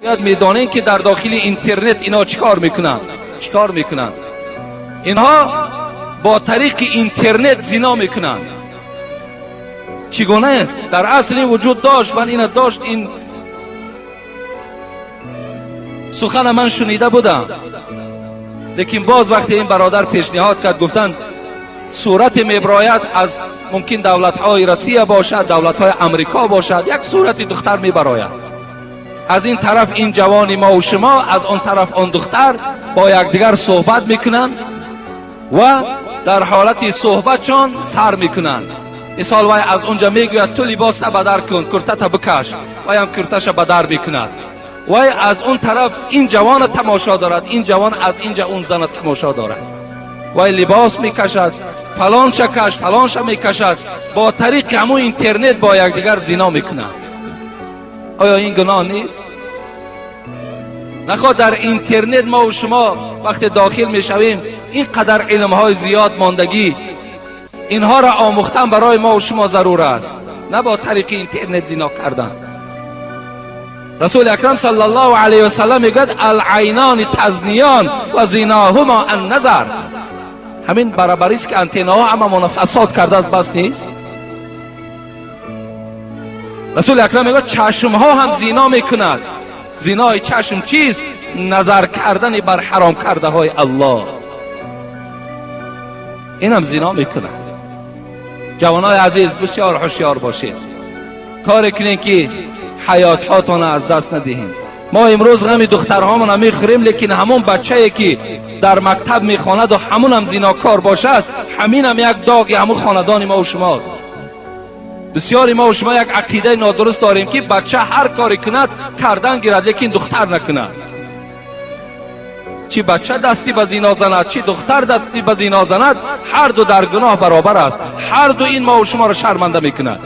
Бояд медонем, ки дар дохили интернет ино чӣ кор мекунанд, чӣ кор мекунанд. Инҳо бо тариқи интернет зино мекунанд. Чӣ гуна? Дар асл ин вуҷуд дошт, ман ина дошт, ин сухана ман шунида будам, лекин боз вақте ин бародар пешниҳод кард, гуфтанд, сурате мебарояд аз мумкин давлатҳои Россия бошад, давлатҳои Амрико бошад, як сурати духтар мебарояд. Аз ин тараф ин ҷавони мо ва шумо, аз он тараф он духтар бо якдигар суҳбат мекунанд ва дар ҳолати суҳбатшон сар мекунанд. Мисол, вай аз унҷа мегӯяд: «Ту либоста бадар кун, куртата бикаш». Вайам курташа бадар мекунад. Вай аз он тараф ин ҷавона тамошо дорад, ин ҷавон аз инҷа он зана тамошо дорад. Вай либос мекашад, фалонша каш, фалонша мекашад. Бо тариқи ҳамун интернет бо якдигар зино мекунанд. Оё ин гуноҳ нест? Нахоҳ дар интернет мо шумо вақте дохил мешавем, ин қадар илмҳои зиёд мондагӣ, инҳоро омӯхтан барои мо шумо зарур аст, на бо тариқи интернет зино кардан. Расули акрам саллаллоҳу алайҳи васаллам мегӯяд: «Алайнони тазниён ва зиноҳумо анназар». Ҳамин барабарист, ки антеннаҳо ҳамамона фасод кардааст, бас нест. Расули акрам мегӯяд, чашмҳо ҳам зино мекунад. Зинои чашм чист? Назар кардани бар ҳаром кардаҳои Аллоҳ, инам зино мекунад. Ҷавонои азиз, бисёр ҳушёр бошед, коре кунед, ки ҳаётҳотонро аз даст надиҳем. Мо имрӯз ғами духтарҳомона мехӯрем, лекин ҳамон бачае, ки дар мактаб мехонаду ҳамунам зинокор бошад, ҳаминам як доғи ҳамун хонадони мо шумост. Бисёри мо шумо як ақидаи нодуруст дорем, ки бача ҳар коре кунад, кардан гирад, лекин духтар накунад. Чӣ бача дасти ба зино занад, чӣ духтар дасти ба зино занад, ҳар ду дар гуноҳ баробар аст. Ҳар ду ин мову шуморо шарманда мекунад.